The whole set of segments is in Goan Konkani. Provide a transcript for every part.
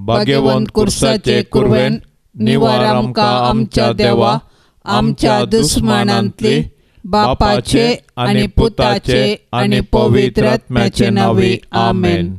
भाग्यवंत कुर्साचे कुरवेन निवार आमकां आमच्या देवा आमच्या दुस्मानांतली बापाचे आनी पुताचे आनी पवित्र आत्म्याचे नांवे आमेन.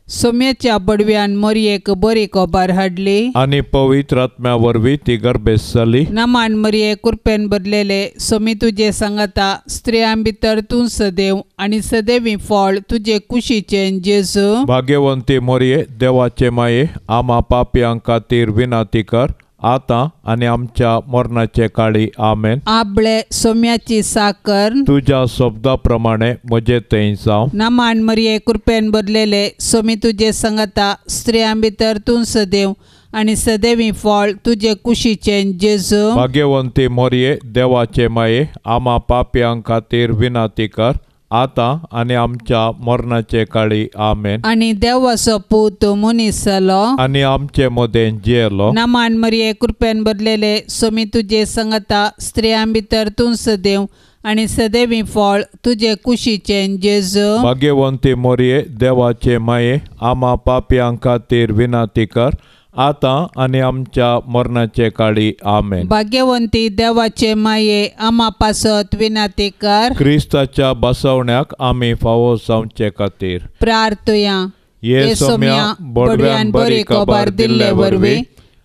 सोम्याच्या बडव्यान मरयेक बरी खबर हाडली आनी पवित्र आत्म्या वरवीं ती गर्भेस्त जाली. नमान मरये कुरपेन भरलेले सोमी तुजे सांगाता स्त्रियां भितर तूं सदैव आनी सदैवी फळ तुजे कुशीचें जेजू. भाग्यवंती मरये देवाचे माये आमा पापयां खातीर विनंती कर आतां आनी आमच्या मरणाचे काळी आमेन. आबळे सोम्याची साकर तुज्या शब्दा प्रमाणे म्हजे थंय जावं. नमान मरये कुरपेन भरलेले सोमी तुजे सांगाता स्त्रियां भितर तूं सदैव आनी सदैवी फळ तुजे कुशीचें जेजू. भाग्यवंती मरये देवाचे माये आमा पापयां खातीर विनंती कर आतां आनी आमच्या मरणाचे काळी आमेन. आनी देवाचो पूत मनीस जालो आनी आमचे मदें जियेलो. नमान मरये कृपेन भरलेले सोमी तुजे सांगाता स्त्रियां भितर तूं सदैव आनी सदैवी फळ तुजे कुशीचें जेजू. भाग्यवंती मरये देवाचे माये आमा पापयां खातीर विनंती कर आतां आनी आमच्या मरणाचे काळी आमेन. भाग्यवंती देवाचे माये आमा पासत विनंती कर. क्रिस्ताच्या बसवण्याक आमी फावो जावचे खातीर प्रार्थुया. ये सोम्या बडव्यान बरी खबर दिल्ले वरवीं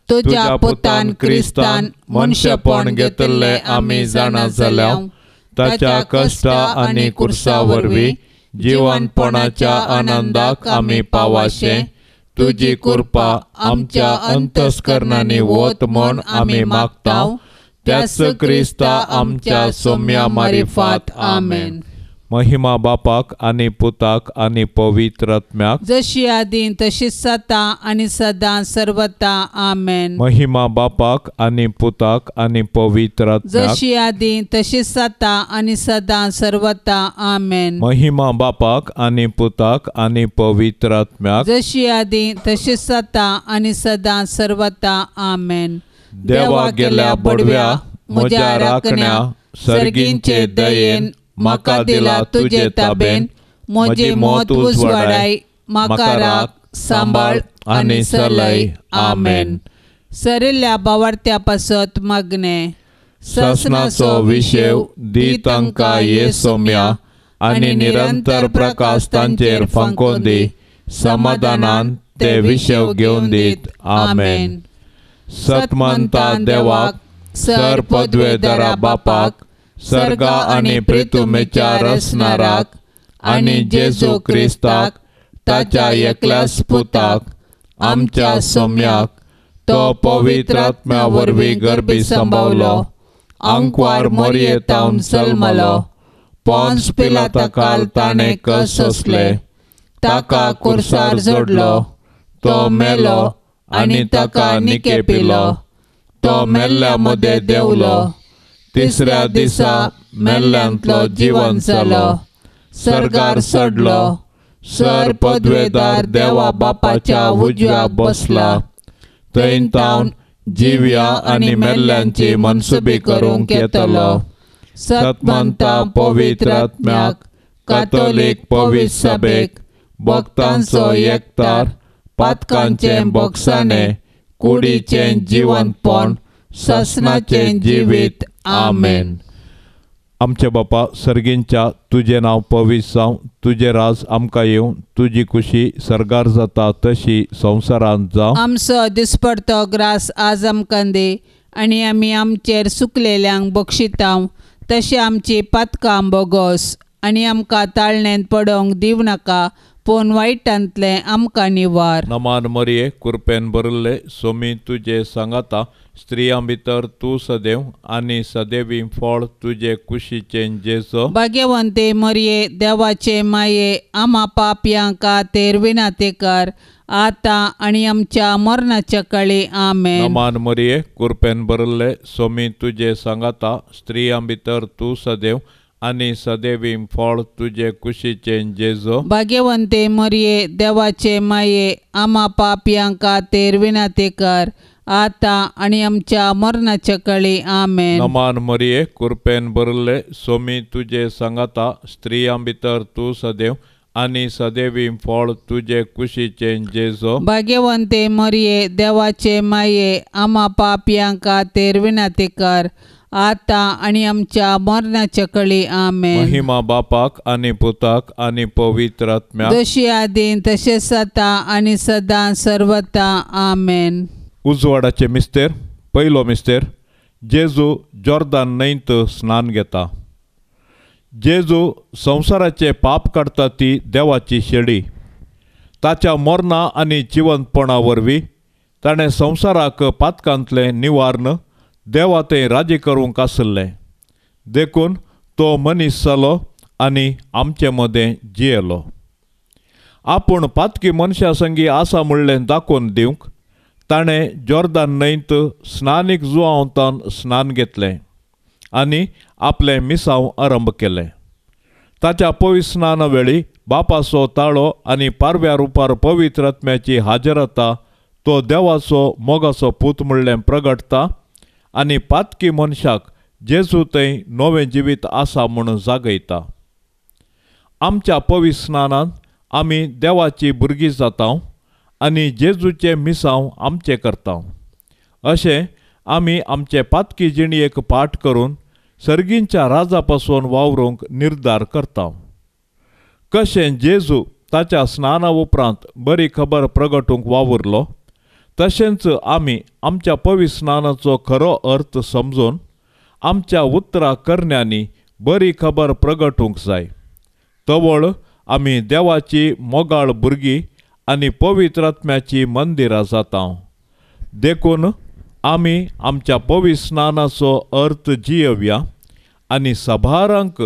तुज्या पुतान क्रिस्तान मनशेपण घेतिल्लें आमी जाणा जाल्या. ताच्या कश्टा आनी कुर्सा वरवीं जिवनपणाच्या आनंदाक आमी पावाशें तुजी कृपा आमच्या अंतस्करणांनी वत म्हण आमी मागता. त्याच क्रिस्ता आमच्या सोम्या मारिफात आमेन. महिमा बापाक आनी पुताक आनी पवित्र आत्म्याक जशी आदी तशीच सदां आनी सदां सर्वता आमेन. महिमा बापाक आनी पुताक आनी पवित्र आत्म्याक जशी आदी तशीच सदां आनी सदां सर्वता आमेन. महिमा बापाक आनी पुताक आनी पवित्र आत्म्याक जशी आदी तशीच सदां आनी सदां सर्वता आमेन. देवा गेल्या बडव्या म्हज्या राखण्या सर्गींचे दयेन म्हाका दिला तुजे ताबेन म्हजी मत उजवाडाय म्हाका राख सांबाळ आनी चलय आमेन. सरिल्ल्या बावार्थ्या पासत मागणें. सासणाचो विशेव दी तांकां ये सोम्या आनी निरंतर प्रकाश तांचेर फांकोवन दी समाधानान ते विशेव घेवन दीत आमेन. सतमंता देवाक सर पदवेदारा बापाक सर्गा आनी प्रितुमेच्या रचणाराक आनी जेजू क्रिस्ताक ताच्या एकल्याच पुताक आमच्या सोम्याक तो पवित्र आत्म्या वरवीं गर्भी सांबावलो आंकवार मोरयेतावन जल्मलो पोन्स पिलाता ताणें कस सोंसले ताका कुर्सार जोडलो तो मेलो आनी ताका निकेपिलो तो मेल्ल्या मदें देंवलो तिसऱ्या दिसा मेल्ल्यांतलो जिवन जालो सर्गार चडलो सर पदवेदार देवा बापाच्या उजव्याक बसला थंय तावन जिव्या आनी मेल्ल्यांची मनसुबी करूंक येतलो. सतमंता पवित्र आत्म्याक कातोलीक पवित्र सभेक भक्तांचो एकतार पातकांचें बोगसाणें कुडीचें जिवनपण सासणाचें जिवीत आमेन. आमचे बापा सर्गींच्या तुजें नांव पवित्र जावं तुजें राज आमकां येवं तुजी खुशी सर्गार जाता तशी संवसारांत जावं. आमचो दिसपडतो ग्रास आज आमकां दी आनी आमी आमचेर सुकलेल्यांक बक्षितांव तशें आमची पातकां बोगोस आनी आमकां ताळणेंत पडोवंक दिवं नाका पूण वायटांतलें आमकां निवार. नमान मरये कुरपेन भरिल्ले सोमी तुजे सांगाता स्त्रियां भितर तूं सदैव आनी सदैवी फळ तुजे कुशीचें जेजू. भाग्यवंते मरये देवाचे माये आमा पापयां खातीर विनंती कर आतां आनी आमच्या मरणाच्या काळी आमेन. नमान मरये कुरपेन भरिल्ले सोमी तुजे सांगाता स्त्रियां भितर तूं सदैव आनी सदैवी फळ तुजे कुशीचें जेजू. भाग्यवंते मरये देवाचे माये आमा पापयां खातीर विनंती कर आतां आनी आमच्या मरणाच्या काळी आमेन. नमान मरये कुरपेन भरिल्ले सोमी तुजे सांगाता स्त्रियां भितर तूं सदैव आनी सदैवी फळ तुजे कुशीचें जेजो। भाग्यवंते मरिये देवाचे माये आमा पापयां खातीर विनंती कर आतां आनी आमच्या मरणाच्या कळी। आमेन। महिमा बापाक आनी पुताक आनी पवित्र आत्म्याक, जशी आदीं तशेंच आतां आनी सदां सर्वता। आमेन। उजवाडाचे मिस्तेर। पयलो मिस्तेर, जेजू जॉर्दान न्हंयत स्नान घेता। जेजू संवसाराचे पाप काडटा ती देवाची शेडी। ताच्या मरणा आनी जिवंतपणा वरवीं ताणें संवसाराक पातकांतलें निवारण देवा तें राजी करूंक आसलें, देखून तो मनीस जालो आनी आमचे मदें जियेलो। आपूण पातकी मनशां संगी आसा म्हणलें दाखोवन दिवंक ताणें जॉर्दान न्हंयत स्नानीक जुआंवतान स्नान घेतलें आनी आपलें मिसांव आरंभ केलें। ताच्या पवित्र स्नाना वेळी बापाचो ताळो आनी पारव्या रुपार पवित्र आत्म्याची हाजरता तो देवाचो मोगाचो पूत म्हणलें प्रगटता आनी पातकी मनशाक जेजू थंय नवें जिवीत आसा म्हूण जागयता। आमच्या पवित्र स्नानान आमी देवाची भुरगीं जाता आनी जेजूचें मिसांव आमचें करता। अशें आमी आमचे पातकी जिणयेक पाठ करून सर्गींच्या राजा पासून वावरूंक निर्धार करता। कशें जेजू ताच्या स्नाना उपरांत बरी खबर प्रगटूंक वावुरलो तशेंच आमी आमच्या पवित्र स्नानाचो खरो अर्थ समजून आमच्या उतरा करण्यांनी बरी खबर प्रगटूंक जाय। तवळ आमी देवाची मोगाळ भुरगीं आनी पवित्र आत्म्याची मंदिरां जाता। देखून आमी आमच्या पवित्र स्नानाचो अर्थ जियेवया आनी सभारांक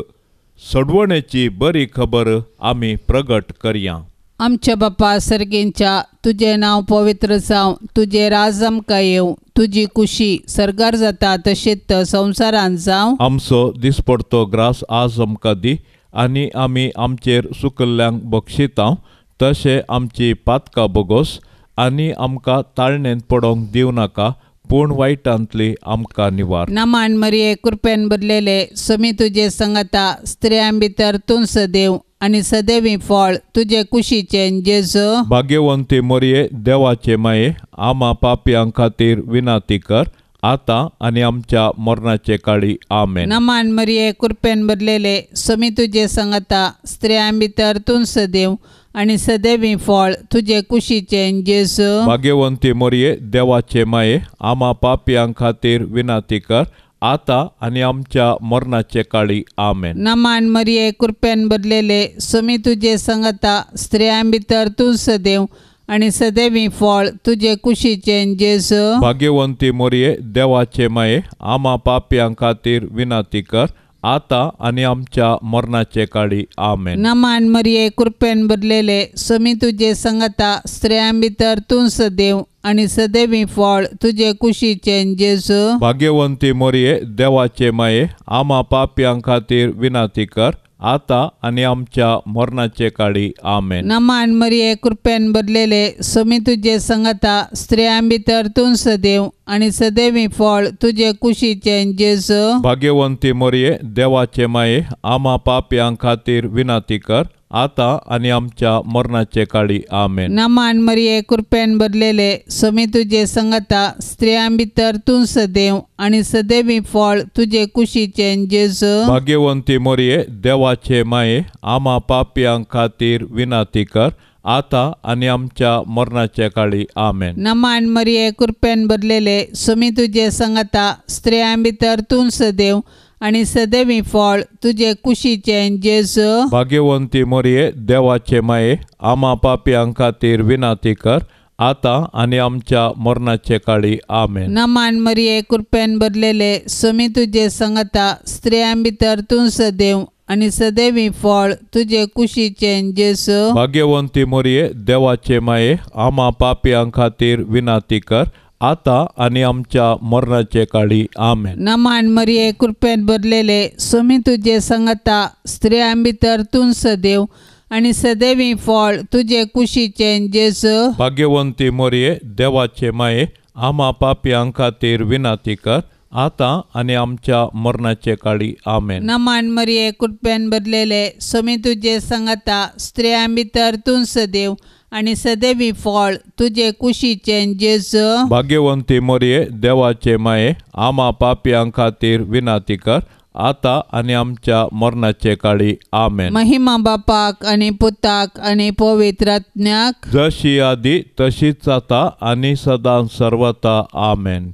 सडवणेची बरी खबर आमी प्रगट करया। आमच्या बापा सर्गेंच्या, तुजें नांव पवित्र जावं, तुजें राज आमकां येवं, तुजी कुशी सर्गार जाता तशेंच संवसारांत जावं। आमचो दिसपडतो ग्रास आज आमकां दी आनी आमी आमचेर सुकल्ल्यांक बक्षिता तशें आमची पातकां बोगोस आनी आमकां ताळणेंत पडोवंक दिवं नाका, पूण वायटांतली आमकां निवार। नमान मरिये कृपेन भरलेले, समी तुजे संगता, स्त्रियां भितर तूं सदैव आनी सदैवी फळ तुजे कुशीचें जेजू। भाग्यवंती मरिये देवाचे माये आमा पापयां खातीर विनंती कर आतां आनी आमच्या मरणाचे काळी। आमेन। नमान मरिये कृपेन भरलेले, समी तुजे संगता, स्त्रियां भितर तूं सदैव आनी सदैवी फळ तुजे कुशीचें जेजू। भाग्यवंती मरिये देवाचे माये आमा पापयां खातीर विनंती कर आतां आनी आमच्या मरणाचे काळी। आमेन। नमान मरिये कृपेन भरलेले, समी तुजे संगता, स्त्रियां भितर तूं सदैव आनी सदैवी फळ तुजे कुशीचें जेजू। भाग्यवंती मरिये देवाचे माये आमा पापयां खातीर विनंती कर आतां आनी आमच्या मरणाचे काळी। आमेन। नमान मरिये कृपेन भरलेले, समी तुजे संगता, स्त्रियां भितर तूं सदैव आनी सदैवी फळ तुजे कुशीचें जेजू। भाग्यवंती मरिये देवाचे माये आमा पापयां खातीर विनंती कर आतां आनी आमच्या मरणाचे काळी। आमेन। नमान मरिये कृपेन भरलेले, समी तुजे संगता, स्त्रियां भितर तूं सदैव आनी सदैवी फळ तुजे कुशीचें जेजू। भाग्यवंती मरिये देवाचे माये आमा पापयां खातीर विनंती कर आतां आनी आमच्या मरणाचे काळी। आमेन। नमान मरिये कृपेन भरलेले, समी तुजे संगता, स्त्रियां भितर तूं सदैव आनी सदैवी फळ तुजे कुशीचें जेजू। भाग्यवंती मरिये देवाचे माये आमा पापयां खातीर विनंती कर आतां आनी आमच्या मरणाचे काळी। आमेन। नमान मरिये कृपेन भरलेले, समी तुजे संगता, स्त्रियां भितर तूं सदैव आनी सदैवी फळ तुजे कुशीचें जेजू। भाग्यवंती मरिये देवाचे माये आमा पापयां खातीर विनंती कर आतां आनी आमच्या मरणाचे काळी। आमेन। नमान मरिये कृपेन भरलेले, समी तुजे संगता, स्त्रियां भितर तूं सदैव आनी सदैवी फळ तुजे कुशीचें जेजू। भाग्यवंती मरिये देवाचे माये आमा पापयां खातीर विनंती कर आतां आनी आमच्या मरणाचे काळी। आमेन। नमान मरिये कृपेन भरलेले, समी तुजे संगता, स्त्रियां भितर तूं सदैव आनी सदैवी फळ तुजे कुशीचें जेजू। भाग्यवंती मरिये देवाचे माये आमा पापयां खातीर विनंती कर आतां आनी आमच्या मरणाचे काळी. आमेन. नमान मरिये, कृपेन भरलेले, स्वामी तुजे सांगाता, स्त्रियां भितर तूं सदैव आनी सदैवी फळ तुजे कुशीचें जेजू. भाग्यवंती मरिये, देवाचे माये, आमा पापयां खातीर विनाती कर, आतां आनी आमच्या मरणाचे काळी. आमेन. महिमा बापाक आनी पुताक आनी पवित्र आत्म्याक, जशी आदी तशीच आतां आनी सदां सर्वता. आमेन.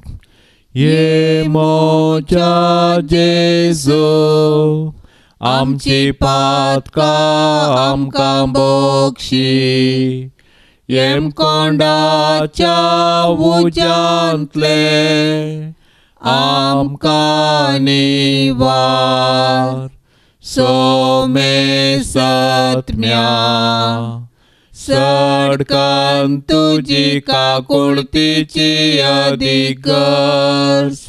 ये मोजा जेजू, आमची पातकां आमकां बक्षी, येमकोंडाच्या उज्यांतले आमकां निवार. सोमे सत्म्या सडकन तुजी काकुळतीची अधिकर्स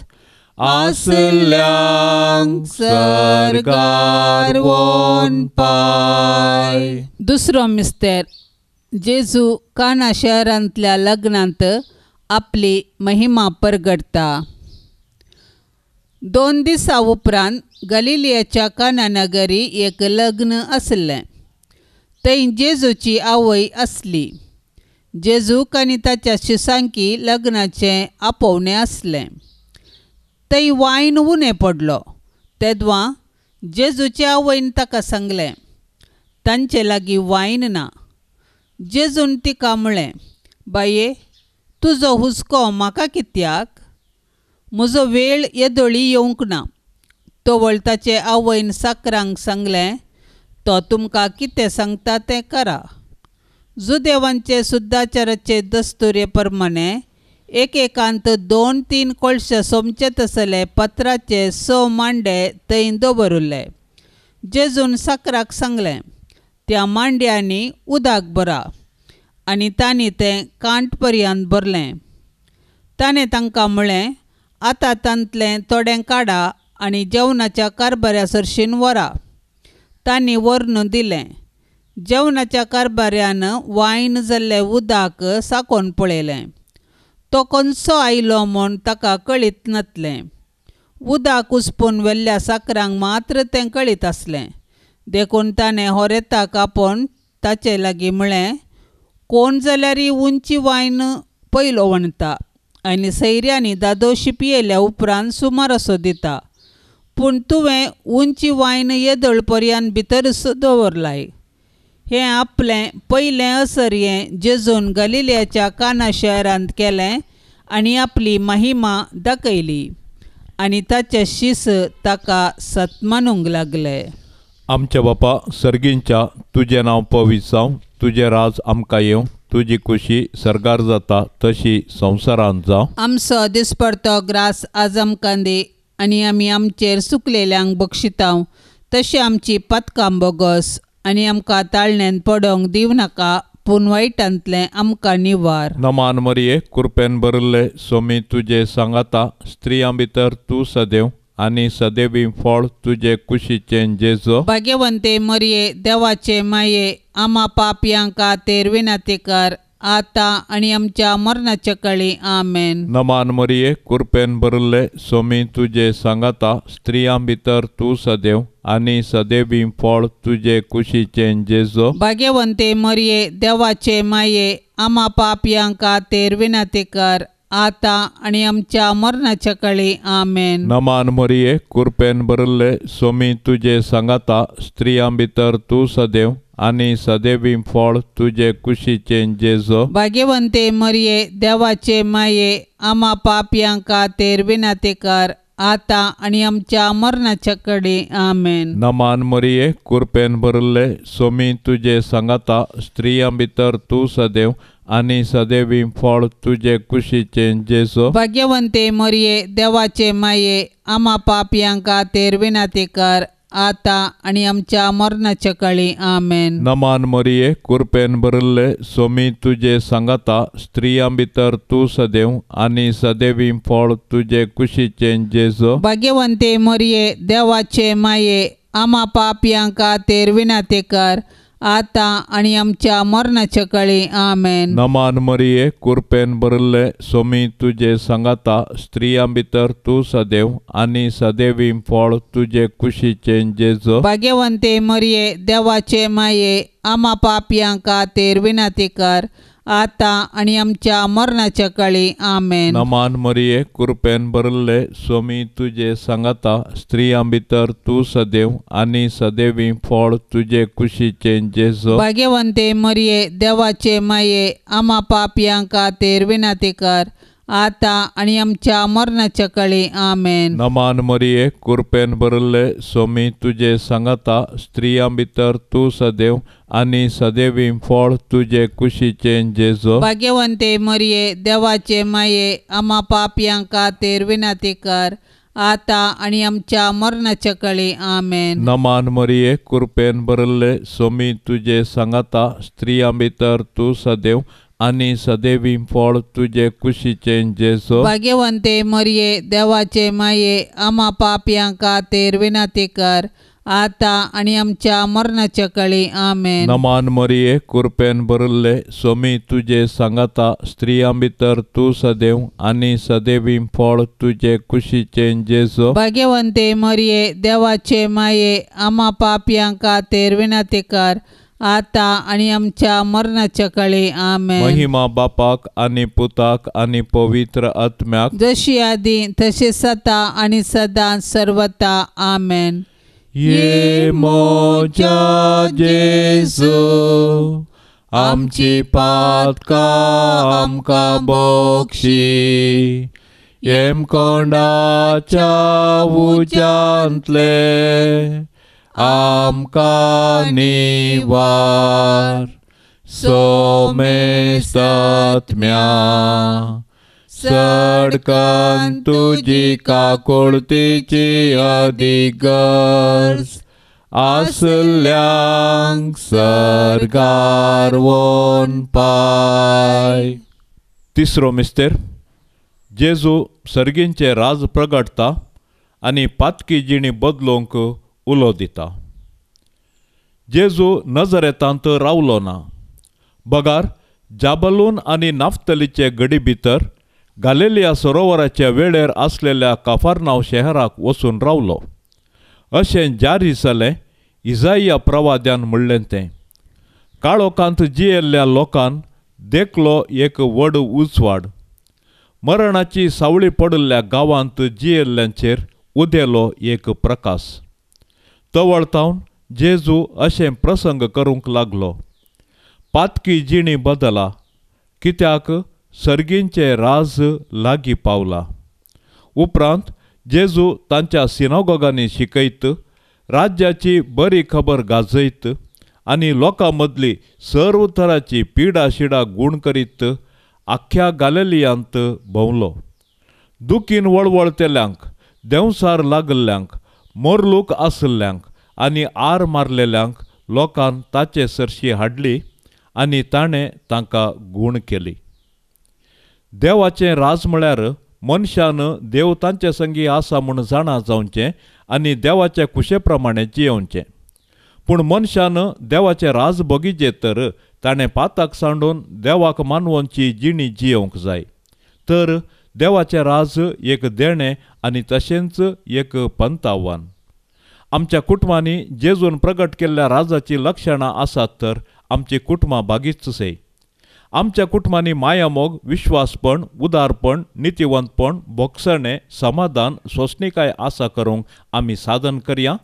आसल्यांक सर्गार वोन पाय. दुसरो मिस्तेर. जेजू काना शहरांतल्या लग्नांत आपली महिमा परगडटा. 2 दिसां उपरांत गलिलियाच्या काना नगरी एक लग्न आसलें. थंय जेजूची आवय आसली. जेजूक आनी ताच्या शिसांकी लग्नाचें आपोवणें आसलें. थंय वायन उणें पडलो. तेदवां जेजूचे आवयन ताका सांगलें, तांचे लागीं वायन ना. जेजून तिका म्हळें, बाये, तुजो हुस्को म्हाका कित्याक? म्हजो वेळ येदोळी येवंक ना. तवळ ताचे आवयन साकरांक सांगलें, तो तुमकां कितें सांगता तें करा. जुदेवांचे सुद्दाचाराचे दस्तुरे प्रमाणे एकेकांत 2-3 कोळशे सोमचे तसले पत्राचे 6 मांडे थंय दवरुल्ले. जेजून साकराक सांगलें, त्या मांड्यांनी उदक भरा, आनी तांणी तें कांठ पर्यंत भरलें. ताणें तांकां म्हळें, आतां तांतलें थोडें काडा आनी जेवणाच्या कारभाऱ्या सरशीन व्हरा. तांणी व्हरून दिलें. जेवणाच्या कारभाऱ्यान वायन जाल्लें उदक साकोवन पळयलें. तो खंयचो आयलो म्हूण ताका कळीत नासलें. उदक उसपून व्हेल्ल्या साकरांक मात्र तें कळीत आसलें. देखून ताणें होरेताक आपोवन ताचे लागीं म्हळें, कोण जाल्यार उंची वायन पयलो वणता आनी सैऱ्यांनी दादोशी पियेल्या उपरांत सुमार असो दिता, पूण तुवें उंची वायन येदोळ पर्यंत भितरच दवरलाय. हें आपलें पयलें असरयें जेजून गलिलियाच्या काना शहरांत केलें आनी आपली महिमा दाखयली, आनी ताचे शीस ताका सत्मानूंक लागले. आमच्या बापा सर्गींच्या, तुजें नांव पवित्र जावं, तुजें राज आमकां येवं, तुजी खुशी सर्गार जाता तशी संवसारांत जावं. आमचो दिसपडतो ग्रास आज आमकां दी, आनी आमी आमचेर सुकलेल्यांक बक्षितांव तशी आमची पातकां बोगस, आनी आमकां ताळण्यान पडोवंक दिवं नाका, पूण वायटांतलें आमकां निवार. नमान मरिये, कृपेन भरिल्ले, स्वामी तुजे सांगाता, स्त्रियां भितर तूं सदैव आनी सदैवी फळ तुजे कुशीचें जेजू. भाग्यवंते मरिये, देवाचे माये, आमा पापयांक खातीर विनंती कर, आतां आनी आमच्या मरणाच्या काळी. आमेन. नमान मरिये, कृपेन भरिल्ले, स्वामी तुजे सांगाता, स्त्रियां भितर तूं सदैव आनी सदैवी फळ तुजे कुशीचें जेजू. भाग्यवंते मरिये, देवाचे माये, आमा पापयांक खातीर विनंती कर, आतां आनी आमच्या मरणाच्या काळी. आमेन. नमान मरिये, कृपेन भरिल्ले, स्वामी तुजे सांगाता, स्त्रियां भितर तूं सदैव आनी सदैवी फळ तुजे कुशीचें जेजू. भाग्यवंते मरिये, देवाचे माये, आमा पापयांक खातीर विनंती कर, आतां आनी आमच्या मरणाच्या काळी. आमेन. नमान मरिये, कृपेन भरिल्ले, स्वामी तुजे सांगाता, स्त्रियां भितर तूं सदैव आनी सदैवी फळ तुजे कुशीचें जेजू. भाग्यवंते मरिये, देवाचे माये, आमा पापयांक खातीर विनंती कर, आतां आनी आमच्या मरणाच्या काळी. आमेन. नमान मरिये, कृपेन भरिल्ले, स्वामी तुजे सांगाता, स्त्रियां भितर तूं सदैव आनी सदैवी फळ तुजे कुशीचें जेजू. भाग्यवंते मरिये, देवाचे माये, आमा पापयांक खातीर विनंती कर, आतां आनी आमच्या मरणाच्या काळी. आमेन. नमान मरिये, कुरपेन भरिल्ले, सोमी तुजे सांगाता, स्त्रियां भितर तूं सदैव आनी सदैवी फळ तुजे कुशीचें जेजू. भाग्यवंते मरिये, देवाचे माये, आमा पापयां खातीर विनंती कर, आतां आनी आमच्या मरणाच्या काळी. आमेन. नमान मरिये, कुरपेन भरिल्ले, सोमी तुजे सांगाता, स्त्रियां भितर तूं सदैव आनी सदैवी फळ तुजे कुशीचें जेजू. भाग्यवंते मरिये, देवाचे माये, आमा पापयां खातीर विनंती कर, आतां आनी आमच्या मरणाच्या काळी. आमेन. नमान मरिये, कुरपेन भरिल्ले, सोमी तुजे सांगाता, स्त्रियां भितर तूं सदैव आनी सदैवी फळ तुजे कुशीचें जेजू. भाग्यवंते मरिये, देवाचे माये, आमा पापयां खातीर विनंती कर, आतां आनी आमच्या मरणाच्या काळी. आमेन. नमान मरिये, कुरपेन भरिल्ले, सोमी तुजे सांगाता, स्त्रियां भितर तूं सदैव आनी सदैवी फळ तुजे कुशीचें जेजू. भाग्यवंते मरिये, देवाचे माये, आमा पापयां खातीर विनंती कर, आतां आनी आमच्या मरणाच्या काळी. आमेन. नमान मरिये, कुरपेन भरिल्ले, सोमी तुजे सांगाता, स्त्रियां भितर तूं सदैव आनी सदैवी फळ तुजे कुशीचें जेजू. भाग्यवंते मरिये, देवाचे माये, आमा पापयां खातीर विनंती कर, आतां आनी आमच्या मरणाच्या काळी. आमेन. महिमा बापाक आनी पुताक आनी पवित्र आत्म्याक, जशी आदी तशी सता आनी सदां सर्वता. आमेन. ये मोजा जेजू, आमची पातकां आमकां बक्षी, येमकोंडाच्या उज्यांतले आमकां निवार. सोमेस्तात्म्या सडकन तुजी काकुळतीची अदीक गरज आसल्यांक सर्गार वोन पाय. तिसरो मिस्तेर, जेजू सर्गींचें राज प्रगटता आनी पातकी जिणी बदलूंक उलो दिता. जेजू नजरेतांत रावलो ना, बगार जाबलून आनी नाफ्तलीचे गडी भितर गालेलिया सरोवराच्या वेळेर आसलेल्या काफारनाव शहराक वचून रावलो. अशें जारी जालें इजाइया प्रवाद्यान म्हणलें तें. काळोखांत जियेल्ल्या लोकान देखलो एक व्हड उजवाड, मरणाची सावळी पडिल्ल्या गांवांत जियेल्ल्यांचेर उदेलो एक प्रकाश. तवळतावन जेजू अशें प्रसंग करूंक लागलो, पातकी जिणी बदला, कित्याक सर्गींचें राज लागीं पावला. उपरांत जेजू तांच्या सिनागोगांनी शिकयत, राज्याची बरी खबर गाजयत आनी लोकां मदली सर्व तराची पिडा शिडा गूण करीत आख्ख्या गालेलियांत भोंवलो. दुखीन वळवळतेल्यांक, देंवसार लागल्ल्यांक, मोरलूक आसल्ल्यांक आनी आर मारलेल्यांक लोकान ताचे सरशी हाडली आनी ताणें तांकां गूण केली. देवाचें राज म्हळ्यार मनशान देव तांचे संगी आसा म्हूण जाणा जावचें आनी देवाचे कुशे प्रमाणे जियेवचें. पूण मनशान देवाचें राज बगीचे तर ताणें पाताक सांडून देवाक मानवोनची जिणी जियेवंक जाय. तर देवाचें राज एक देणें आनी तशेंच एक पंतावन. आमच्या कुटुंबांनी जेजून प्रगट केल्ल्या राजाचीं लक्षणां आसात तर आमची कुटुंबां बागीच सय. आमच्या कुटुंबांनी मायामोग, विश्वासपण, उदारपण, नितिवंतपण, भोगसणें, समाधान, सोंसणीकाय आसा करूंक आमी साधन करया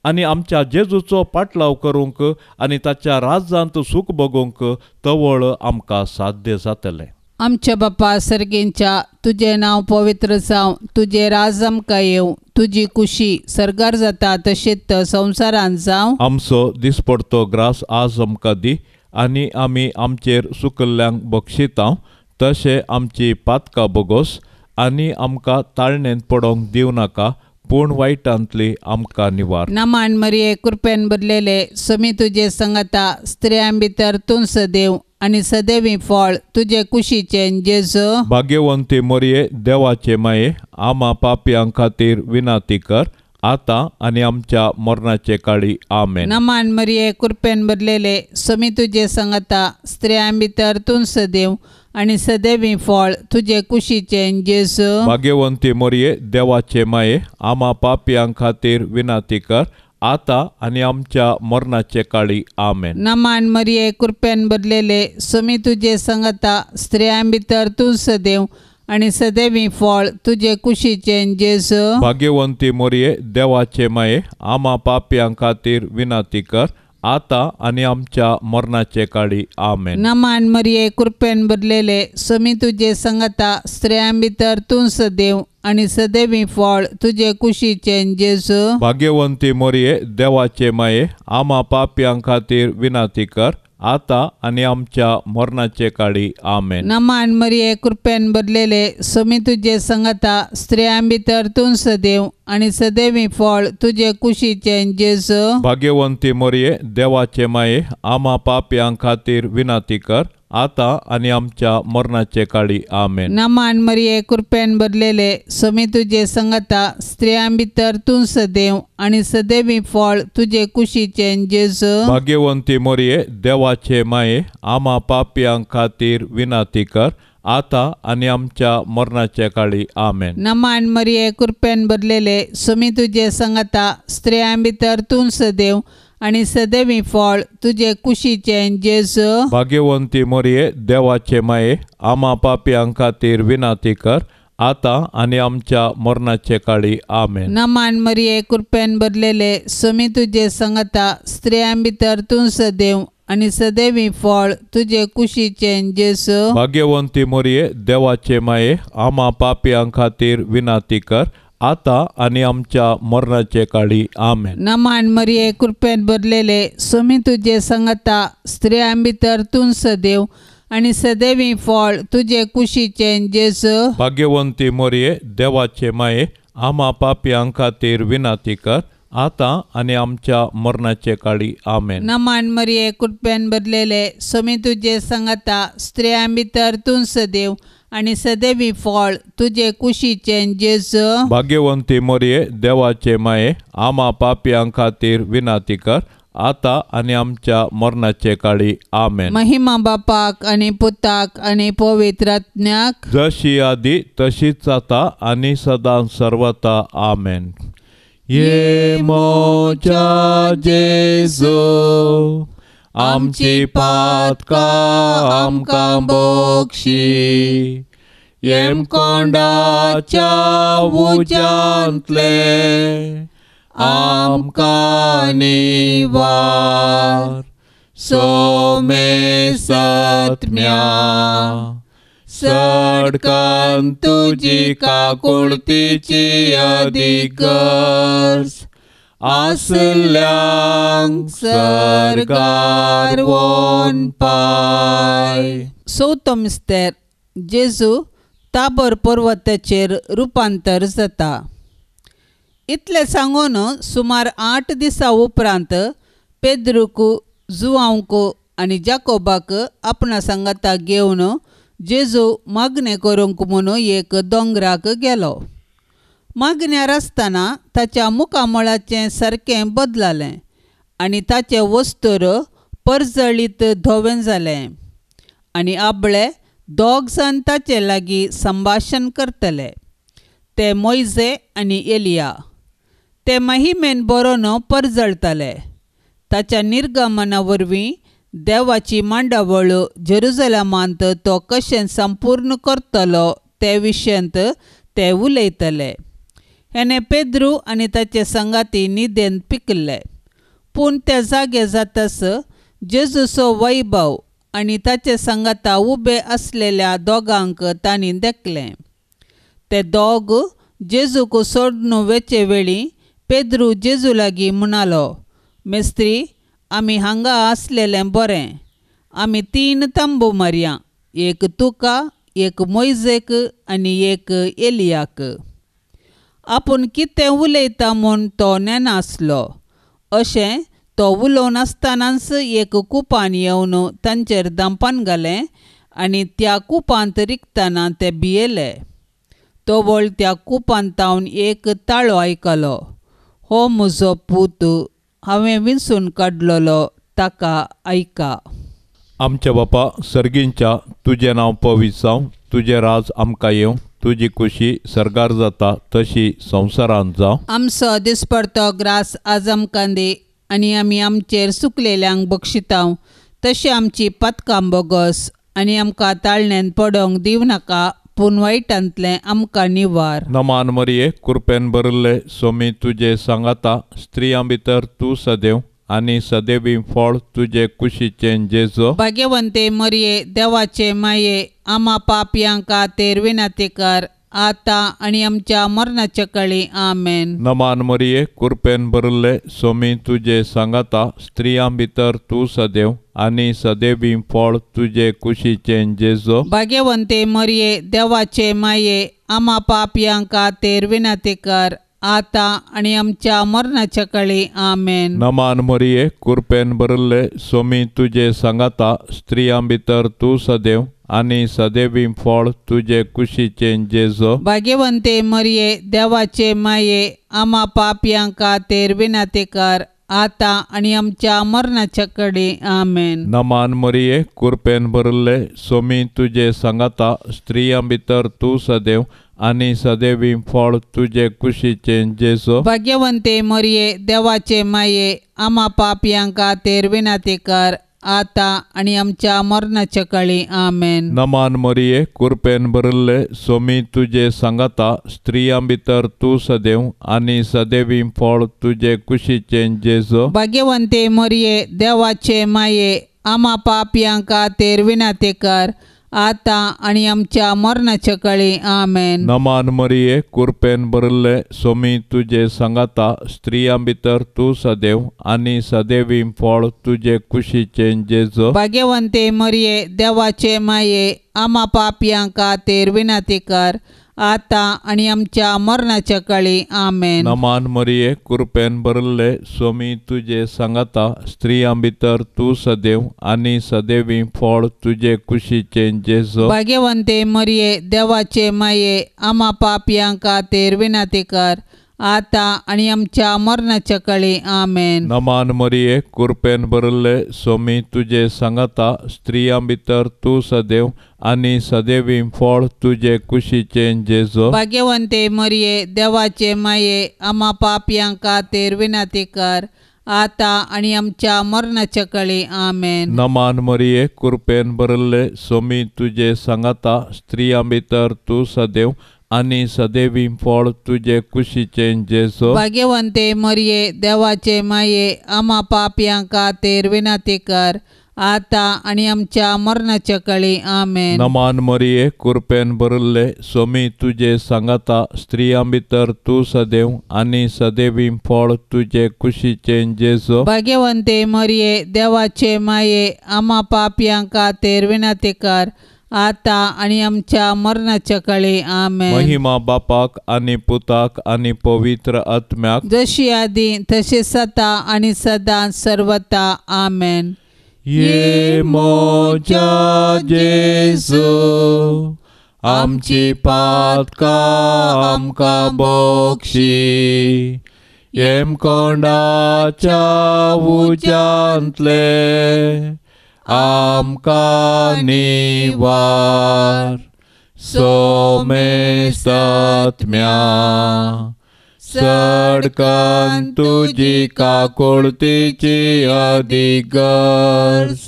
आनी आमच्या जेजूचो पाटलाव करूंक आनी ताच्या राजांत सूख भोगूंक तवळ आमकां साध्य जातलें. आमच्या बापा सर्गेंच्या, तुजें नांव पवित्र जावं, तुजें राज आमकां येवं, तुजी कुशी सर्गार जाता तशेंच संवसारांत जावं. आमचो दिसपडतो ग्रास आज आमकां दी आनी आमी आमचेर सुकल्ल्यांक बक्षितांव तशें आमची पातकां बोगोस आनी आमकां ताळणेंत पडोवंक दिवं नाका, पूण वायटांतली आमकां निवार. नमान मरिये, कृपेन भरलेले, समी तुजे संगता, स्त्रियां भितर तूं सदैव आनी सदैवी फळ तुजे कुशीचें जेजू. भाग्यवंती मरिये, देवाचे माये, आमा पापयां खातीर विनंती कर, आतां आनी आमच्या मरणाचे काळी. आमेन. नमान मरिये कृपेन भरलेले, स्वामी तुजे संगता, स्त्रियां भितर तूं सदैव आनी सदैवी फळ तुजे कुशीचें जेजू. भाग्यवंती मरिये देवाचे माये, आमा पापयां खातीर विनंती कर, आतां आनी आमच्या मरणाचे काळी. आमेन. नमान मरिये कृपेन भरलेले, स्वामी तुजे संगता, स्त्रियां भितर तूं सदैव आनी सदैवी फळ तुजे कुशीचें जेजू. भाग्यवंती मरिये देवाचे माये, आमा पापयां खातीर विनंती कर, आतां आनी आमच्या मरणाचे काळी. आमेन. नमान मरिये कृपेन भरलेले, स्वामी तुजे संगता, स्त्रियां भितर तूं सदैव आनी सदैवी फळ तुजे कुशीचें जेजू. भाग्यवंती मरिये देवाचे माये, आमा पापयां खातीर विनंती कर, आतां आनी आमच्या मरणाचे काळी. आमेन. नमान मरिये कृपेन भरलेले, स्वामी तुजे संगता, स्त्रियां भितर तूं सदैव आनी सदैवी फळ तुजे कुशीचें जेजू. भाग्यवंती मरिये देवाचे माये, आमा पापयां खातीर विनंती कर, आतां आनी आमच्या मरणाचे काळी. आमेन. नमान मरिये कृपेन भरलेले, स्वामी तुजे संगता, स्त्रियां भितर तूं सदैव आनी सदैवी फळ तुजे कुशीचें जेजू. भाग्यवंती मरिये देवाचे माये, आमा पापयां खातीर विनंती कर, आतां आनी आमच्या मरणाचे काळी. आमेन. नमान मरिये कृपेन भरलेले, स्वामी तुजे संगता, स्त्रियां भितर तूं सदैव आनी सदैवी फळ तुजे कुशीचें जेजू. भाग्यवंती मरिये देवाचे माये, आमा पापयां खातीर विनंती कर, आतां आनी आमच्या मरणाचे काळी. आमेन. नमान मरिये कृपेन भरलेले, स्वामी तुजे संगता, स्त्रियां भितर तूं सदैव आनी सदैवी फळ तुजे कुशीचें जेजू. भाग्यवंती मरिये देवाचे माये, आमा पापयां खातीर विनंती कर, आतां आनी आमच्या मरणाचे काळी. आमेन. नमान मरिये कृपेन भरलेले, स्वामी तुजे संगता, स्त्रियां भितर तूं सदैव आनी सदैवी फळ तुजे कुशीचें जेजू. भाग्यवंती मरिये देवाचे माये, आमा पापयां खातीर विनंती कर, आतां आनी आमच्या मरणाचे काळी. आमेन. नमान मरिये कृपेन भरलेले, स्वामी तुजे संगता, स्त्रियां भितर तूं सदैव आनी सदैवी फळ तुजे कुशीचें जेजू. भाग्यवंती मरिये देवाचे माये, आमा पापयां खातीर विनंती कर, आतां आनी आमच्या मरणाचे काळी. आमेन. महिमा बापाक आनी पुताक आनी पवित्र आत्म्याक, जशी आदी तशीच आतां आनी सदां सर्वता. आमेन. ये म्हज्या जेजू, आमची पातकां आमकां बक्षी, येमकोंडाच्या उज्यांतले आमकां निवार, सोमे सत्म्या सडकन तुजी काकुळतीची अधिगर्ज आसल्यांक सर्गार वोन पाय. चवथो मिस्तेर, जेजू ताबर पर्वताचेर रुपांतर जाता. इतलें सांगून सुमार 8 दिसां उपरांत पेद्रूक, जुआंवक आनी जाकोबाक आपणा सांगाता घेवन जेजू मागणें करूंक म्हणून एक दोंगराक गेलो. मागण्यार आसतना ताच्या मुखामळाचें सारकें बदलालें आनी ताचें वस्त्र परजळीत धवें जालें आनी आबळे दोग जाण ताचे लागीं संभाशण करतले, ते मोयजे आनी एलिया. ते महिमेन बरोवन परजळताले. ताच्या निर्गमना वरवीं देवाची मांडावळ जेरुजलमांत तो कशें संपूर्ण करतलो ते विशयांत ते उलयतले. हेणे पेद्रू आनी ताचे संगाती न्हिदेन पिकल्ले, पूण ते जागे जातस जेजूचो वैभव आनी ताचे सांगाता उबे आसलेल्या दोगांक तांणी देखलें. ते दोग जेजूक सोडून वेचे वेळी पेद्रू जेजू लागीं म्हणालो, मेस्त्री, आमी हांगा आसलेलें बरें. आमी 3 तंबू मारया, एक तुका, एक मोयजेक आनी एक एलियाक. आपूण कितें उलयता म्हूण तो नेनासलो. अशें तो उलोवन आसतनाच एक कुपान येवन तांचेर दांपान घालें आनी त्या कुपांत रिगतना ते भियेले. तवळ त्या कुपांत तावन एक ताळो आयकलो, हो म्हजो पूत, हांवें विंचून काडलेलो, ताका आयका. आमच्या बापा सर्गींच्या, तुजें नांव पवित्र जावं, तुजें राज आमकां येवं, तुजी खुशी सर्गार जाता तशी संवसारांत जावं. आमचो दिसपडतो ग्रास आज आमकां दी, आनी आमी आमचेर सुकलेल्यांक बक्षितांव तशें आमची पातकां बोगस, आनी आमकां ताळण्यान पडोंक दिवं नाका, पूण वायटांतलें आमकां निवार. नमान मरिये, कृपेन भरिल्ले, सोमी तुजे सांगाता, स्त्रियां भितर तूं सदैव आनी सदैवी फळ तुजे कुशीचें जेजो. भाग्यवंते मरिये, देवाचे माये, आमा पापयांक खातीर विनंती कर, आतां आनी आमच्या मरणाच्या काळी. आमेन. नमान मरिये, कृपेन भरिल्ले, सोमी तुजे सांगाता, स्त्रियां भितर तूं सदैव आनी सदैवी फळ तुजे कुशीचें जेजो. भाग्यवंते मरिये, देवाचे माये, आमा पापयांक खातीर विनंती कर, आतां आनी आमच्या मरणाच्या काळी. आमेन. नमान मरिये, कृपेन भरिल्ले, सोमी तुजे सांगाता, स्त्रियां भितर तूं सदैव आनी सदैवी फळ तुजे कुशीचें जेजो. भाग्यवंते मरिये, देवाचे माये, आमा पापयांक खातीर विनंती कर, आतां आनी आमच्या मरणाच्या काळी. आमेन. नमान मरिये, कृपेन भरिल्ले, सोमी तुजे सांगाता, स्त्रियां भितर तूं सदैव आनी सदैवी फळ तुजे कुशीचें जेजो. भाग्यवंते मरिये, देवाचे माये, आमा पापयांक खातीर विनंती कर, आतां आनी आमच्या मरणाच्या काळी. आमेन. नमान मरिये, कृपेन भरिल्ले, सोमी तुजे सांगाता, स्त्रियां भितर तूं सदैव आनी सदैवी फळ तुजे कुशीचें जेजो. भाग्यवंते मरिये, देवाचे माये, आमा पापयांक खातीर विनंती कर, आतां आनी आमच्या मरणाच्या काळी. आमेन. नमान मरिये, कृपेन भरिल्ले, सोमी तुजे सांगाता, स्त्रियां भितर तूं सदैव आनी सदैवी फळ तुजे कुशीचें जेजो. भाग्यवंते मरिये, देवाचे माये, आमा पापयांक खातीर विनंती कर, आतां आनी आमच्या मरणाच्या काळी. आमेन. नमान मरिये, कृपेन भरिल्ले, सोमी तुजे सांगाता, स्त्रियां भितर तूं सदैव आनी सदैवी फळ तुजे कुशीचें जेजो. भाग्यवंते मरिये, देवाचे माये, आमा पापयांक खातीर विनंती कर, आतां आनी आमच्या मरणाच्या काळी. आमेन. नमान मरिये, कृपेन भरिल्ले, सोमी तुजे सांगाता, स्त्रियां भितर तूं सदैव आनी सदैवी फळ तुजे कुशीचें जेजो. भाग्यवंते मरिये, देवाचे माये, आमा पापयांक खातीर विनंती कर, आतां आनी आमच्या मरणाच्या काळी. आमेन. नमान मरिये, कृपेन भरिल्ले, सोमी तुजे सांगाता, स्त्रियां भितर तूं सदैव आनी सदैवी फळ तुजे कुशीचें जेजो. भाग्यवंते मरिये, देवाचे माये, आमा पापयांक खातीर विनंती कर, आतां आनी आमच्या मरणाच्या काळी. आमेन. नमान मरिये, कृपेन भरिल्ले, सोमी तुजे सांगाता, स्त्रियां भितर तूं सदैव आनी सदैवी फळ तुजे कुशीचें जेजो. भाग्यवंते मरिये, देवाचे माये, आमा पापयांक खातीर विनंती कर, आतां आनी आमच्या मरणाच्या काळी. आमेन. महिमा बापाक आनी पुताक आनी पवित्र आत्म्याक, जशी आदी तशी सदा आनी सदां सर्वता. आमेन. ये मोजा जेजू, आमची पातकां आमकां बक्षी, येमकोंडाच्या उज्यांतले आमकां निवार. सोमेस्तात्म्या, सडकन तुजी काकुळतीची अधिगर्ज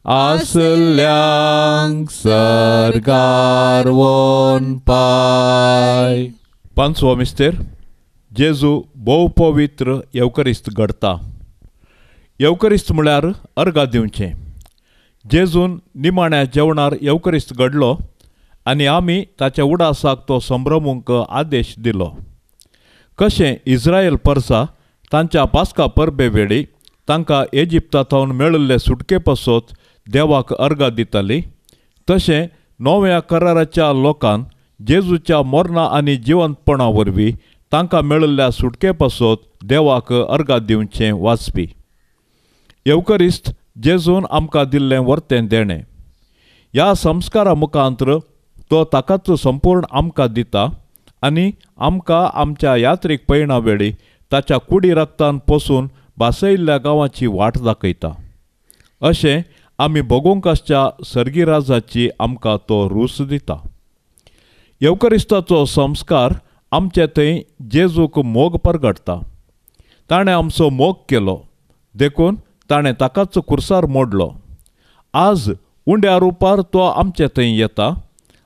आसल्यांक सर्गार वोन पाय. पांचवो मिस्तेर, जेजू भोव पवित्र येवकरिस्त घडता. येवकरिस्त म्हळ्यार अर्गां दिवचें. जेजून निमाण्या जेवणार येवकरिस्त घडलो आनी आमी ताच्या उडासाक तो संभ्रमूंक आदेश दिलो. कशें इस्रायल परसा तांच्या पास्का परबे वेळी तांकां इजिप्ता थावन मेळिल्ले सुटके पासत देवाक अर्गां दिताली, तशें नव्या कराराच्या लोकान जेजूच्या मरणा आनी जिवंतपणा वरवीं तांकां मेळिल्ल्या सुटके पासत देवाक अर्गां दिवचें वाचपी. येवकरिस्त जेजून आमकां दिल्लें वर्तें देणें. ह्या संस्कारा मुखांतर तो ताकाच संपूर्ण आमकां दिता आनी आमकां आमच्या यात्रीक पयणा वेळी ताच्या कुडी रक्तान पोसून भासयल्ल्या गांवाची वाट दाखयता. अशें आमी भोगूंक आसच्या सर्गी राजाची आमकां तो रूच दिता. येवकरिस्ताचो संस्कार आमचे थंय जेजूक मोग परगटता. ताणें आमचो मोग केलो देखून ताणें ताकाच कुर्सार मोडलो. आज उंड्या रुपार तो आमचे थंय येता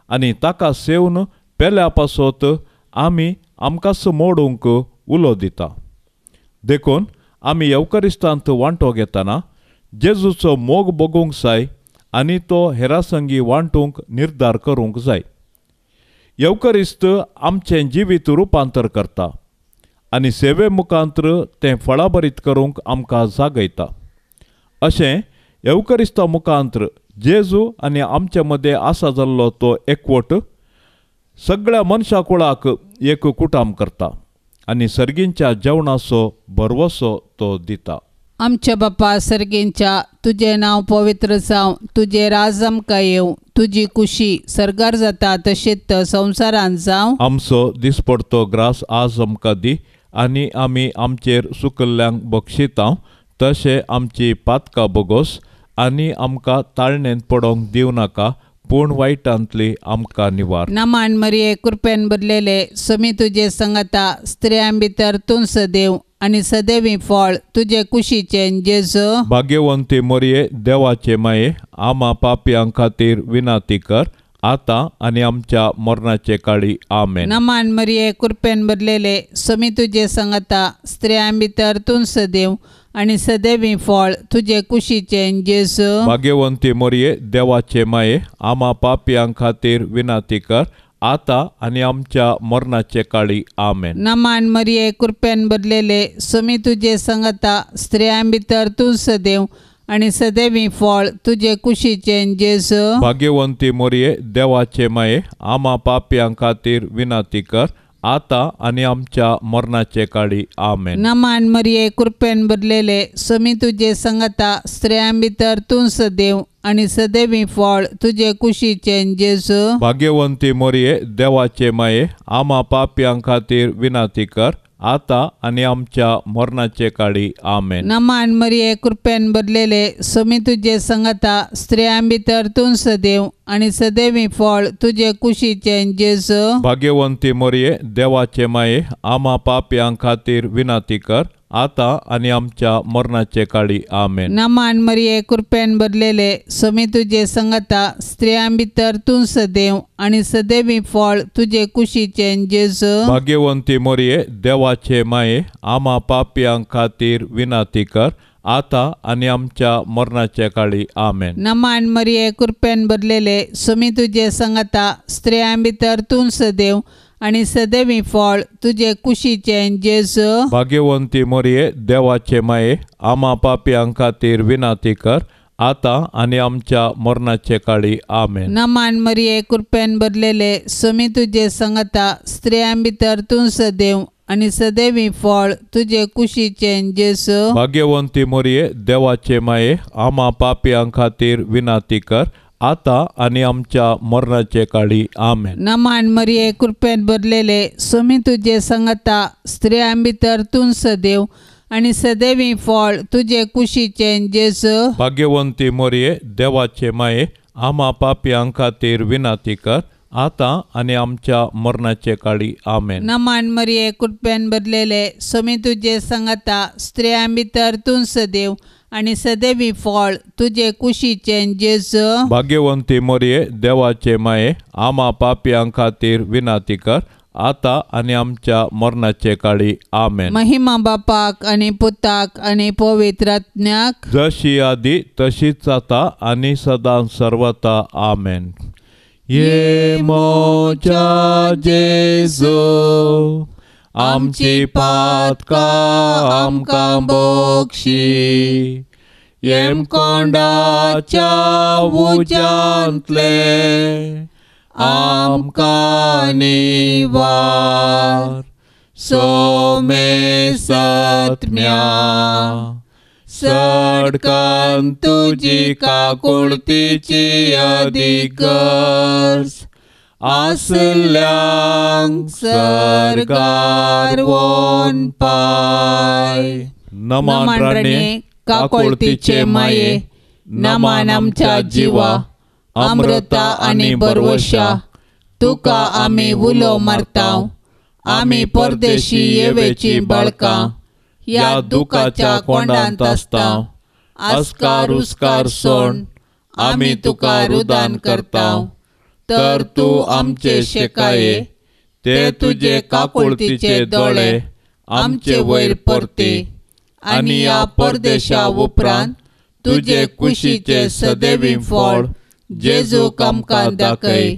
आनी ताका सेवन पेल्या पासत आमी आमकांच मोडूंक उलो दिता. देखून आमी येवकरिस्तांत वांटो घेतना जेजूचो मोग भोगूंक जाय आनी तो हेरां संगी वांटूंक निर्धार करूंक जाय. येवकरिस्त आमचें जिवीत रुपांतर करता आनी सेवे मुखांत्र तें फळाभरीत करूंक आमकां जागयता. अशें येवकरिस्ता मुखांत्र जेजू आनी आमचे मदें आसा जाल्लो तो एकवट सगळ्या मनशा कुळाक एक कुटाम करता आनी सर्गींच्या जेवणाचो भरवसो तो दिता. आमच्या बापा सर्गींच्या, तुजें नांव पवित्र जावं, तुजें राज आमकां येवं, तुजी कुशी सर्गार जाता तशीच संवसारांत जावं. आमचो दिसपडतो ग्रास आज आमकां दी आनी आमी आमचेर सुकल्ल्यांक बक्षिता तशें आमची पातकां बोगोस आनी आमकां ताळणेंत पडोवंक दिवं नाका पूण वायटांतली आमकां निवार. नमान मरिये, कृपेन भरलेले, समी तुजे संगता, स्त्रियां भितर तूं सदैव आनी सदैवी फळ तुजे कुशीचें जेजू. भाग्यवंती मरिये, देवाचे माये, आमा पापयां खातीर विनाती कर आतां आनी आमच्या मरणाचे काळी. आमेन. नमान मरिये, कृपेन भरलेले, समी तुजे संगता, स्त्रियां भितर तूं सदैव आनी सदैवी फळ तुजे कुशीचें जेजू. भाग्यवंती मरिये, देवाचे माये, आमा पापयां खातीर विनाती कर आतां आनी आमच्या मरणाचे काळी. आमेन. नमान मरिये, कृपेन भरलेले, समी तुजे संगता, स्त्रियां भितर तूं सदैव आनी सदैवी फळ तुजे कुशीचें जेजू. भाग्यवंती मरिये, देवाचे माये, आमा पापयां खातीर विनाती कर आतां आनी आमच्या मरणाचे काळी. आमेन. नमान मरिये, कृपेन भरलेले, समी तुजे संगता, स्त्रियां भितर तूं सदैव आनी सदैवी फळ तुजे कुशीचें जेजू. भाग्यवंती मरिये, देवाचे माये, आमा पापयां खातीर विनाती कर आतां आनी आमच्या मरणाचे काळी. आमेन. नमान मरिये, कृपेन भरलेले, समी तुजे संगता, स्त्रियां भितर तूं सदैव आनी सदैवी फळ तुजे कुशीचें जेजू. भाग्यवंती मरिये, देवाचे माये, आमा पापयां खातीर विनाती कर आतां आनी आमच्या मरणाचे काळी. आमेन. नमान मरिये, कृपेन भरलेले, समी तुजे संगता, स्त्रियां भितर तूं सदैव आनी सदैवी फळ तुजे कुशीचें जेजू. भाग्यवंती मरिये, देवाचे माये, आमा पापयां खातीर विनाती कर आतां आनी आमच्या मरणाचे काळी. आमेन. नमान मरिये, कृपेन भरलेले, समी तुजे संगता, स्त्रियां भितर तूं सदैव आनी सदैवी फळ तुजे कुशीचें जेजू. भाग्यवंती मरिये, देवाचे माये, आमा पापयां खातीर विनाती कर आतां आनी आमच्या मरणाचे काळी. आमेन. नमान मरिये, कृपेन भरलेले, समी तुजे संगता, स्त्रियां भितर तूं सदैव आनी सदैवी फळ तुजे कुशीचें जेजू. भाग्यवंती मरिये, देवाचे माये, आमा पापयां खातीर विनाती कर आतां आनी आमच्या मरणाचे काळी. आमेन. नमान मरिये, कृपेन भरलेले, समी तुजे संगता, स्त्रियां भितर तूं सदैव आनी सदैवी फळ तुजे कुशीचें जेजू. भाग्यवंती मरिये, देवाचे माये, आमा पापयां खातीर विनाती कर आतां आनी आमच्या मरणाचे काळी. आमेन. नमान मरिये, कृपेन भरलेले, समी तुजे संगता, स्त्रियां भितर तूं सदैव आनी सदैवी फळ तुजे कुशीचें जेजू. भाग्यवंती मरिये, देवाचे माये, आमा पापयां खातीर विनाती कर आतां आनी आमच्या मरणाचे काळी. आमेन. महिमा बापाक आनी पुताक आनी पवित्र आत्म्याक, जशी आदी तशीच आतां आनी सदां सर्वता. आमेन. ये मोजा जेजू, आमची पातकां आमकां बक्षी, येमकोंडाच्या उज्यांतले आमकां निवार. सोमे सत्म्या सडकन तुजी काकुळतीची अधिक गरज, आसल्यांक सर्गार वोन पाय. नमन राणे काकोळतीचे माये, नमन आमच्या जिवा, अमृता आनी बरवशा, तुका आमी उलो मारतांव. आमी परदेशी येवेची बाळकां, ह्या दुखाच्या कोंडांत आसतांव. आस्कार उस्कार सोण आमी तुका रुदान करतांव. तर तूं आमचे शेकाये, ते तुजे काकुळतीचे दोळे आमचे वयर परते आनी ह्या परदेशा उपरांत तुजे कुशीचे सदैवी फळ जेजूक आमकां दाखय.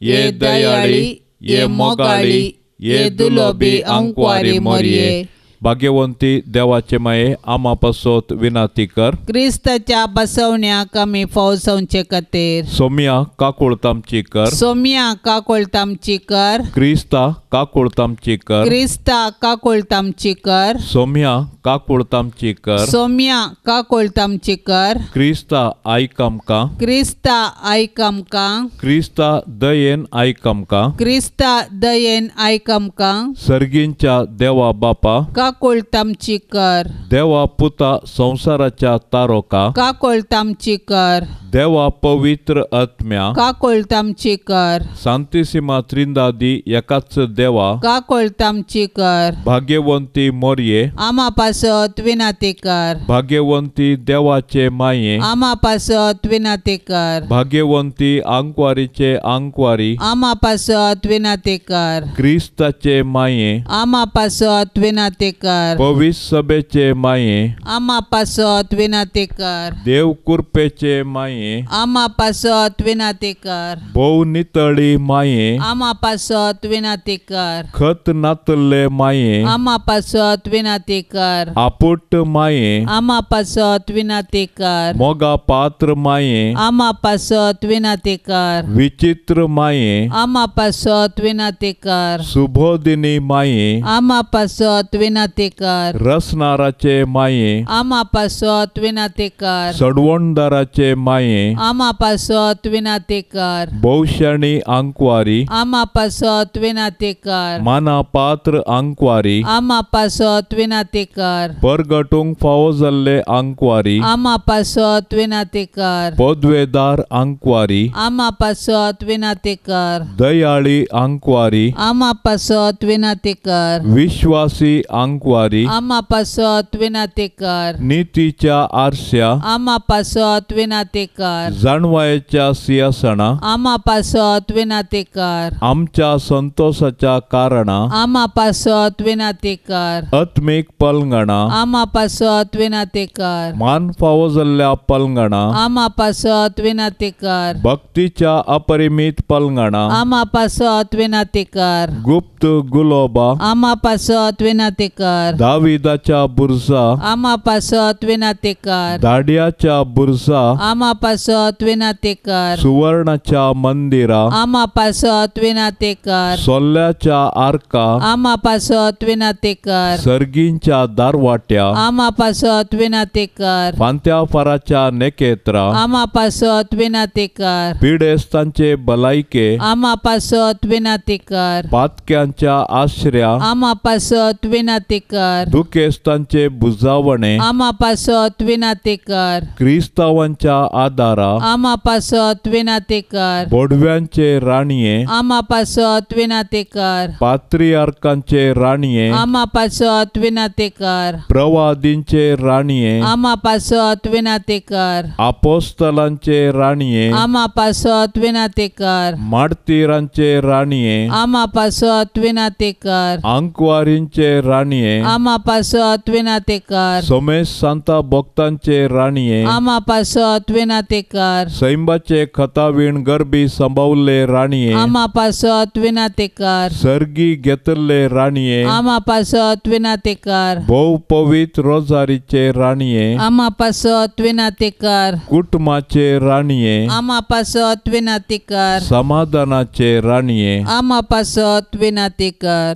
ये दयाळी, ये मोगाळी, ये दुलोबी आंकवारी मोरये. भाग्यवंती देवाचे माये, आमा पासत विनाती कर. क्रिस्ताच्या बसवण्याक आमी फौजवचे खातीर. सोम्या काकुळतामची कर. सोम्या काकुळतामची कर. क्रिस्ता काकुळतामची कर. क्रिस्ता काकुळतामची कर. सोम्या काकुळतामची कर. सोम्या काकुळतामची कर. क्रिस्ता आयक आमकां. क्रिस्ता आयक आमकां. क्रिस्ता दयेन आयक आमकां. क्रिस्ता दयेन आयक आमकां. सर्गींच्या देवा बापा, काकुळतामची कर. देवा पुता संवसाराच्या तारोका, काकुळतामची कर. देवा पवित्र आत्म्या, काकुळतामची कर. सांतिसिमा त्रिंदादी एकाच देवा, काकुळतामची कर. भाग्यवंती मोरये, आमा पासत विनाती कर. भाग्यवंती देवाचे माये, आमा पासत विनाती कर. भाग्यवंती आंकवारीचे आंकवारी, आमा पासत विनाती कर. क्रिस्ताचे माये, आमा पासत विनाती कर. पवित्र सभेचे माये, आमा पासत विनाती कर. देव कुरपेचे माये, आमा पासत विनाती कर. भोव नितळी माये, आमा पासत विनाती कर. खत नातल्ले माये, आमा पासत विनाती कर. आपुट माये, आमा पासत विनाती कर. मोगा पात्र माये, आमा पासत विनाती कर. विचित्र माये, आमा पासत विनाती कर. सुबोधिनी माये, आमा पासत विनाती कर. रसनाराचे माये, आमा पासत विनाती कर. सडवणदाराचे माये, आमा पासत विनाती कर. भोवशाणी आंकवारी, आमा पासत विनाती कर. माना पात्र आंकवारी, आमा पासत विनाती कर. परगटूंक फावो जाल्ले आंकवारी, आमा पासत विनाती कर. पदवेदार आंकवारी, आमा पासत विनाती कर. दयाळी आंकवारी, आमा पासत विनाती कर. विश्वासी आंकवारी, आमा पासत विनाती कर. नितीच्या आरश्या, आमा पासत विनाती कर. जाणवायेच्या सिंहासना, आमा पासत विनाती कर. आमच्या संतोषाच्या कारणा, आमा पासत विनाती कर. आत्मीक पलंगणा, आमा पासत विनाती कर. मान फावो जाल्ल्या पलंगणा, आमा पासत विनाती कर. भक्तीच्या अपरिमीत पलंगणा, आमा पासत विनाती कर. गुप्त गुलोबा, आमा पासत विनाती कर. दाविदाच्या बुरजा, आमा पासत विनाती कर. दाड्याच्या बुरजा, आमा पासत विनाती कर. सुवर्णाच्या मंदिरा, आमा पासत विनाती कर. सोल्ल्याच्या आर्का, आमा पासत विनाती कर. सर्गींच्या दारवाट्या, आमा पासत विनाती कर. फांत्या फाराच्या नेकेत्रा, आमा पासत विनाती कर. पिडेस्तांचे भलायके, आमा पासत विनाती कर. पातक्यांच्या आश्र्या, आमा पासत विनाती कर. दुखेस्तांचे बुजावणे, आमा पासत विनाती कर. क्रिस्तावांच्या आदारा, आमा पासत विनाती कर. बोडव्यांचे राणये, आमा पासत विनाती कर. पात्रियार्कांचे राणये, आमा पासत विनाती कर. प्रवादींचे राणये, आमा पासत विनाती कर. आपोस्तलांचे राणये, आमा पासत विनाती कर. मार्तीरांचे राणये, आमा पासत विनाती कर. आंकवारींचे राणये, आमा पासत विनाती कर. सोमेश सांता भक्तांचे राणये, आमा पासत विनाती कर. सैंबाचे खतावीण गरबी सांबावल्ले राणये, आमा पासत विनाती कर. सर्गी घेतल्ले राणये, आमा पासत विनाती कर. भोव पवित्र रोजारीचे राणये, आमा पासत विनाती कर. कुटुंबाचे राणये, आमा पासत विनाती कर. समाधानाचे राणये, आमा पासत विनाती कर.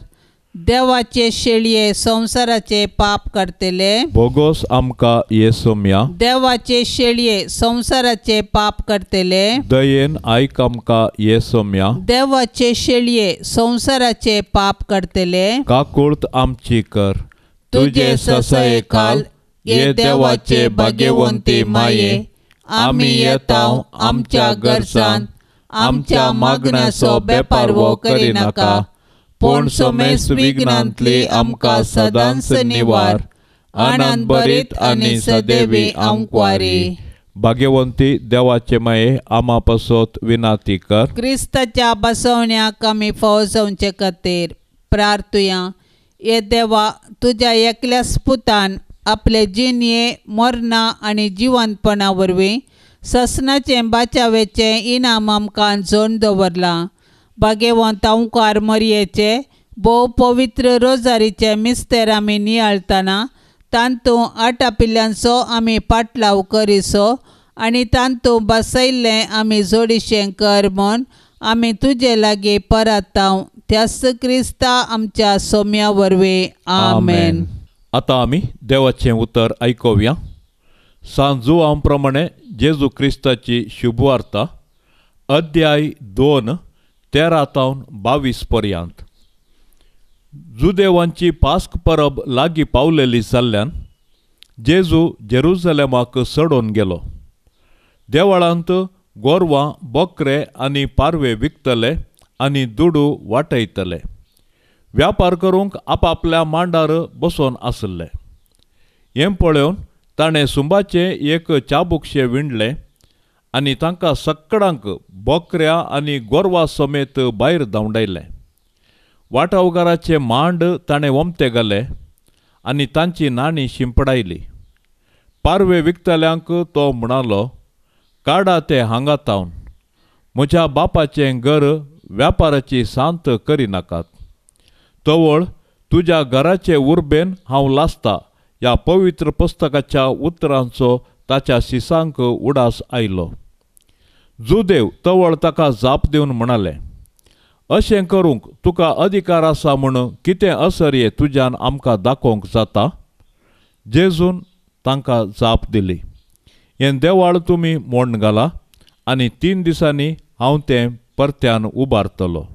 देवाचे शेळये संवसाराचे पाप काडटले, भोगोस आमकां ये सोम्या। देवाचे शेळये संवसाराचे पाप काडटले, दयेन आयक आमकां ये सोम्या। देवाचे शेळये संवसाराचे पाप काडटले, काकुळत आमची कर। तुजे ससायेखाल ये देवाचे भाग्यवंती माये, आमी येता आमच्या गरजान, आमच्या मागण्याचो बेपारवो करिनाका, पूण सोमेस विघ्नांतली आमकां सदांच निवार। आनंद भरीत आनी सदैवी आमकवारी। भाग्यवंती देवाचे माये, आमा पासत विनाती कर। क्रिस्ताच्या बसवण्याक आमी फावो जावचे खातीर प्रार्थुया। ये देवा, तुज्या एकल्याच पुतान आपले जिणये मरणा आनी जिवंतपणा वरवीं ससनाचें बाचावेचें इनाम आमकां जोडून दवरलां। भाग्यवंत ओंकार मरयेचे भोव पवित्र रोजारीचे मिस्तेर आमी नियाळतना तांतूं आटापिल्ल्यांचो आमी पाटलाव करिसो आनी तांतूं बसयल्लें आमी जोडीशें कर म्हूण आमी तुजे लागीं परताव त्याच क्रिस्ता आमच्या सोम्या वरवीं। आमेन। आतां आमी देवाचें उतर आयकुया। सांत जुवांव प्रमाणे जेजू क्रिस्ताची शुभवार्ता, अध्याय 2 13 तावन 22 पर्यंत। जुदेवांची पास्क परब लागीं पावलेली जाल्ल्यान जेजू जेरुजलेमाक चडोवन गेलो। देवळांत गोरवां, बोकरे आनी पारवे विकतले आनी दुडू वाटयतले। व्यापार करूंक आपापल्या मांडार बसोन आसले। हें पळोवन ताणें सुंबाचें एक चाबुकशें विणलें आनी तांकां सक्कडांक बोकऱ्या आनी गोरवां समेत भायर धांवडायलें। वाटावगाराचे मांड ताणें ओमते घाले आनी तांची नाणी शिंपडायली। पारवे विकतल्यांक तो म्हणालो, काडा ते हांगा तावन, म्हज्या बापाचें घर व्यापाराची सांत करिनाकात। तवळ तुज्या घराचे उर्बेन हांव लासता ह्या पवित्र पुस्तकाच्या उतरांचो ताच्या शिसांक उडास आयलो। जुदेव तवळ ताका जाप दिवन म्हणाले, अशें करूंक तुका अधिकार आसा म्हूण कितें असर तुज्यान आमकां दाखोवंक जाता? जेजून तांकां जाप दिली, हें देवाळ तुमी मोडून घाला आनी 3 दिसांनी हांव तें परत्यान उबारतलो।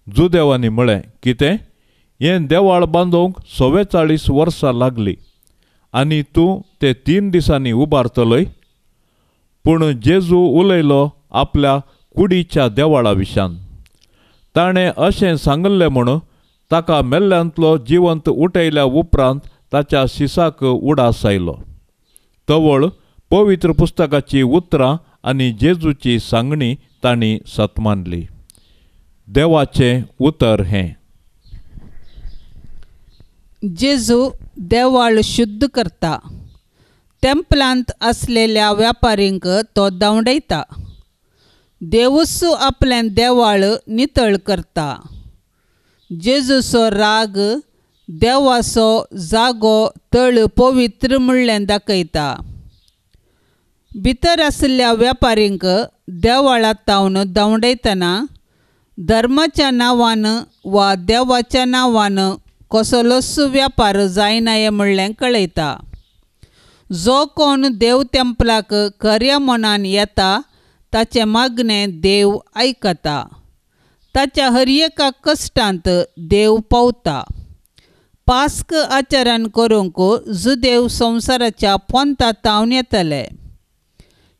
जुदेवांनी म्हळें, कितें? हें देवाळ बांदूंक 44 वर्सां लागलीं आनी तूं ते 3 दिसांनी उबारतलोय? पूण जेजू उलयलो आपल्या कुडीच्या देवाळा विशान। ताणें अशें सांगल्लें म्हूण ताका मेल्ल्यांतलो जिवंत उठयल्या उपरांत ताच्या शिसाक उडास आयलो। तवळ पवित्र पुस्तकाची उतरां आनी जेजूची सांगणी तांणी सतमानली। देवाचें उतर हें। जेजू देवाळ शुद्ध करता। टेम्पलांत आसलेल्या व्यापारींक तो धांवडयता। देवूच आपलें देवाळ नितळ करता। जेजूचो राग देवाचो जागो तळ पवित्र म्हणलें दाखयता। भितर आशिल्ल्या व्यापारींक देवळांत तावन धांवडयतना धर्माच्या नांवान वा देवाच्या नांवान कसलोच व्यापार जायना म्हणलें कळयता। जो कोण देव टेम्पलाक खऱ्या मनान येता ताचें मागणें देव आयकता। ताच्या हर एका कश्टांत देव पावता। पास्क आचरण करूंक जुदेव संवसाराच्या पोंता तावन येतले।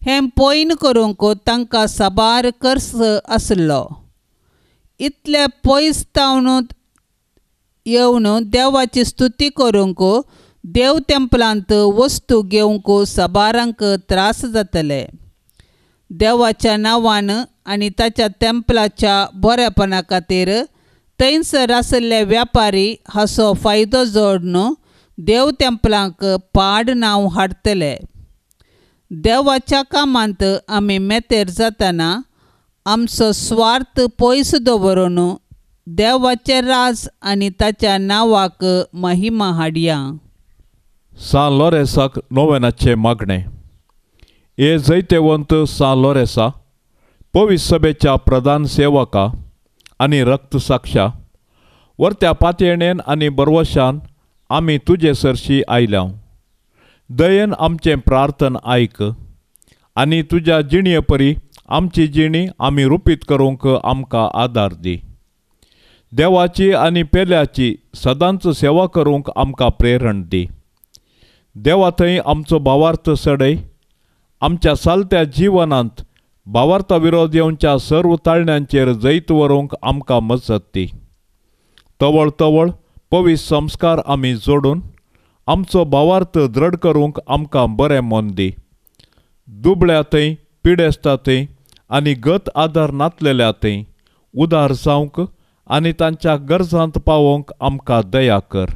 हें पॉयन करूंक तांकां साबार खर्च आसलो। इतले पयस तावन येवन देवाची स्तुती करूंक देव टेम्पलांत वस्तू घेवंक साबारांक त्रास जातले। देवाच्या नांवान आनी ताच्या टेम्पलाच्या बरेपणा खातीर थंयसर आशिल्ले व्यापारी हाचो फायदो जोडून देव टेम्पलांक पाड नांव हाडटले। देवाच्या कामांत आमी मेतेर जातना आमचो स्वार्थ पयस दवरून देवाचें राज आनी ताच्या नांवाक महिमा हाडया। सान लोरेसाक नोवेनाचें मागणें। हे जैतेवंत सान लोरेसा, पवित्र सभेच्या प्रधान सेवका आनी रक्तसाक्षा, वरत्या पातयेणेन आनी बरवशान आमी तुजे सरशी आयल्या. दयेन आमचें प्रार्थन आयक आनी तुज्या जिणये परी आमची जिणी आमी रुपीत करूंक आमकां आदार दी. देवाची आनी पेल्याची सदांच सेवा करूंक आमकां प्रेरण दी. देवा थंय आमचो भावार्थ सडय. आमच्या सालत्या जिवनांत भावार्था विरोध येवच्या सर्व ताळण्यांचेर जैत व्हरूंक आमकां मजत दी. तवळ तवळ पवित्र संस्कार आमी जोडून आमचो भावार्थ दृढ करूंक आमकां बरें मन दी. दुबळ्या थंय, पिडेस्ता थंय आनी गत आदार नातलेल्या थंय उदार जावंक आनी तांच्या गरजांत पावोवंक आमकां दया कर.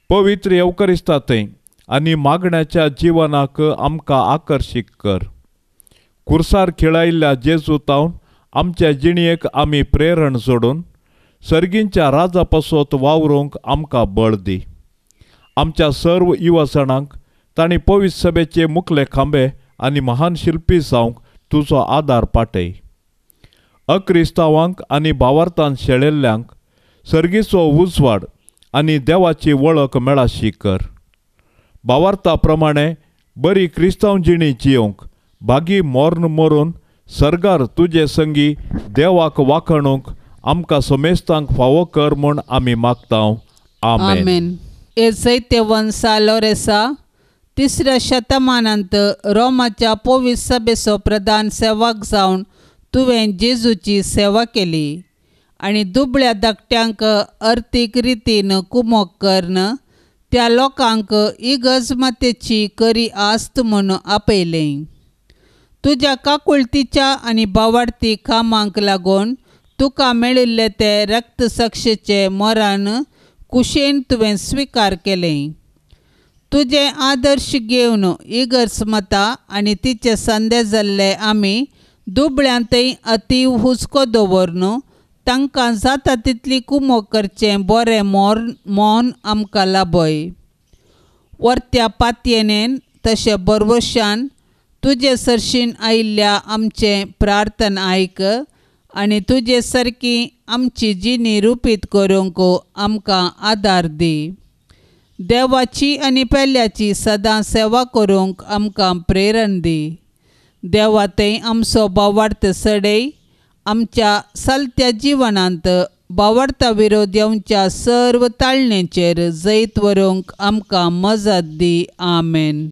पवित्र येवकरिस्ता थंय आनी मागण्याच्या जिवनाक आमकां आकर्शीत कर. कुर्सार खेळायिल्ल्या जेजू तावन आमच्या जिणयेक आमी प्रेरण जोडून सर्गींच्या राजा पासत वावरूंक आमकां बळ दी. आमच्या सर्व युवसणांक तांणी पवित्र सभेचे मुखले खांबे आनी महान शिल्पी जावंक तुजो आदार पाटय. अक्रिस्तांवांक आनी भावार्थान शेळेल्ल्यांक सर्गीचो उजवाड आनी देवाची वळख मेळाशी कर. भावार्था प्रमाणे बरी क्रिस्तांव जिणी जियोवंक भागी मोर्न मरून सर्गार तुजे संगी देवाक वाखणूंक आमकां समेस्तांक फावो कर म्हूण आमी मागता. आमेन. हे जैतेवंत सालोरेसा, तिसऱ्या शतमानांत रोमाच्या पवित्र सभेचो प्रधान सेवक जावन तुवें जेजूची सेवा केली आनी दुबळ्या धाकट्यांक अर्थीक रितीन कुमोक करून त्या लोकांक इगर्ज मातेची करी आस्त म्हूण आपयलें. तुज्या काकुळतीच्या आनी भावार्थी कामांक लागून तुका मेळिल्लें तें रक्तसक्षेचें मरण कुशेन तुवें स्विकार केलें. तुजें आदर्श घेवन इगर्ज माता आनी तिचे संदे जाल्ले आमी दुबळ्यांतय अतीव हुस्को दवरून तांकां जाता तितली कुमोक करचें बरें मौन आमकां लाभय. वरत्या पातयेनेन तशें बरवशान तुजे सरशीन आयिल्ल्या आमचें प्रार्थना आयक आनी तुजे सारकी आमची जिणी रुपीत करूंक आमकां आदार दी. देवाची आनी पेल्याची सदां सेवा करूंक आमकां प्रेरण दी. देवा थंय आमचो भावार्थ सडय. आमच्या सालत्या जिवनांत भावार्था विरोध येवच्या सर्व ताळणेचेर जैत व्हरूंक आमकां मजत दी. आमेन.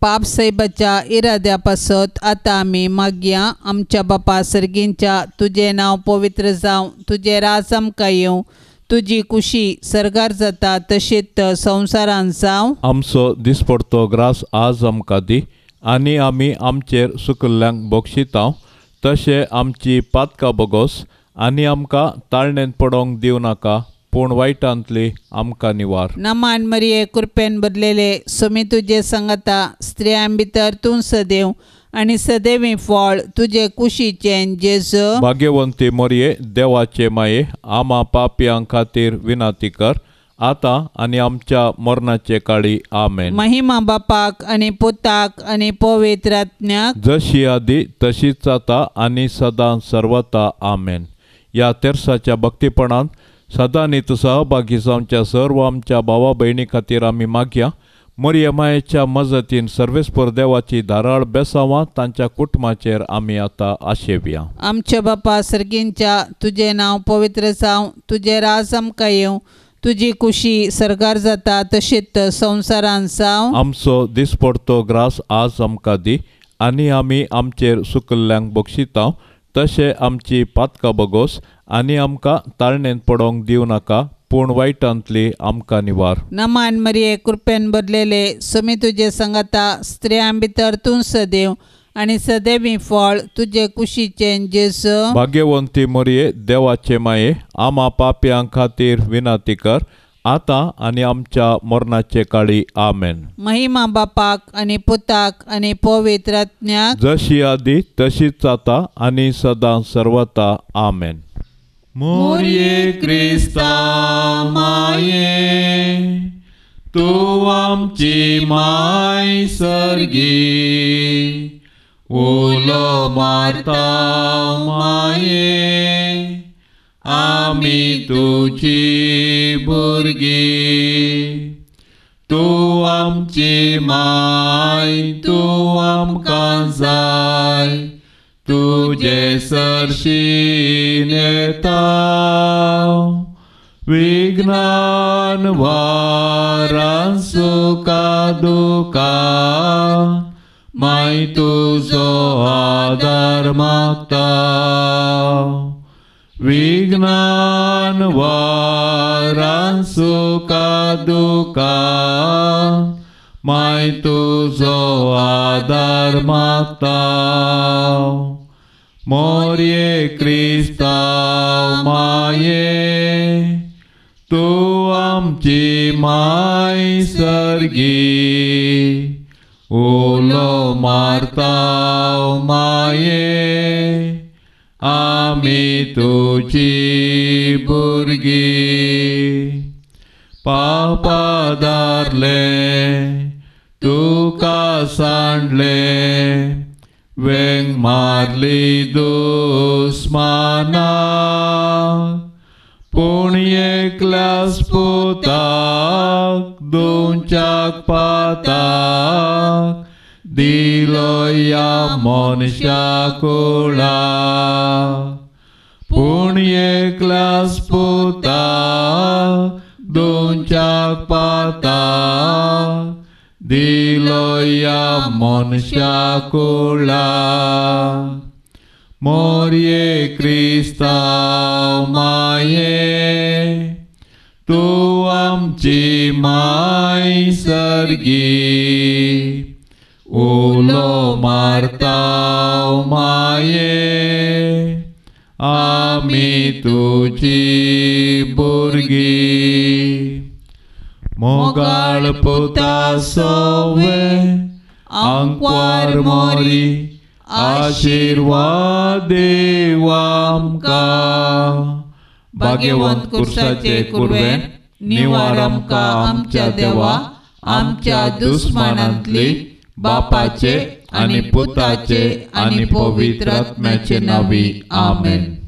पाप सायबाच्या इराद्या पासत आतां आमी मागया. आमच्या बापा सर्गींच्या, तुजें नांव पवित्र जावं, तुजें राज आमकां येवं, तुजी कुशी सर्गार जाता तशीच संवसारांत जावं. आमचो दिसपडतो ग्रास आज आमकां दी आनी आमी आमचेर सुकल्ल्यांक बक्षितांव तशें आमची पातकां बोगोस आनी आमकां ताळणेंत पडोवंक दिवं नाका, पूण वायटांतली आमकां निवार. नमान मरिये, कृपेन भरलेले, स्वामी तुजे संगता, स्त्रियां भितर तूं सदैव आनी सदैवी फळ तुजे कुशीचें जेजू. भाग्यवंती मरिये, देवाचे माये, आमा पापयां खातीर विनंती कर आतां आनी आमच्या मरणाचे काळी. आमेन. महिमा बापाक आनी पुताक आनी पवित्र आत्म्याक, जशी आदी तशीच आतां आनी सदां सर्वता. आमेन. ह्या तेर्साच्या भक्तीपणान सदांनीत सहभागी जावच्या सर्व आमच्या भावा भयणी खातीर आमी मागया. मरिया मायेच्या मजतीन सर्वेस्पर देवाची धाराळ बेसांवां तांच्या कुटुंबाचेर आमी आतां आशेवया. आमच्या बापा सर्गींच्या, तुजें नांव पवित्र जावं, तुजें राज आमकां येवं, तुजी कुशी सर्गार जाता तशीच संवसारांत जावं. आमचो दिसपडतो ग्रास आज आमकां दी आनी आमी आमचेर सुकल्ल्यांक बक्षितांव तशें आमची पातकां बोगोस आनी आमकां ताळणेंत पडोवंक दिवं नाका, पूण वायटांतली आमकां निवार. नमान मरिये, कृपेन भरलेले, स्वामी तुजे संगता, स्त्रियां भितर तूं सदैव आनी सदैवी फळ तुजे कुशीचें जेजू. भाग्यवंती मरिये, देवाचे माये, आमा पापयां खातीर विनंती कर आतां आनी आमच्या मरणाचे काळी. आमेन. महिमा बापाक आनी पुताक आनी पवित्र आत्म्याक, जशी आदी तशीच आतां आनी सदां सर्वता. आमेन. मोरये क्रिस्ता माये, तूं आमची माय सर्गी, उलो मारता माये, आमी तुजी भुरगीं. तूं आमची माय, तूं आमकां जाय, तुजे सरशीं येता. विघ्नान वारान सुखा दुखान माय तुजो आदार मागता. विघ्नान वारान सुखा दुखान माय तुजो आदार मागता. मोरये क्रिस्तांव माये, तूं आमची माय सर्गी, उलो मारता माये, आमी तुजी भुरगीं. पापादारले तुका सांडले, वेंग मारली दुस्माना, पूण एकल्याच पुताक दोनच्याक पाताक दिलो ह्या मनशा कुळा. पूण एकल्याच पुताक दोनच्याक पाताक दिलो ह्या मनशा कुळा. मोरये क्रिस्तांव माये, तूं आमची माय सर्गी, उलो मारता माये, आमी तुजी भुरगीं. मोगाळ पुता सोवे आंकवार मोरी, आशिर्वाद देव आमकां. भाग्यवंत कुर्साचे कुर्वेन निवार आमकां आमच्या देवा, आमच्या दुस्मानांतली, बापाचे आनी पुताचे आनी पवित्र आत्म्याचे नांवी. आमेन.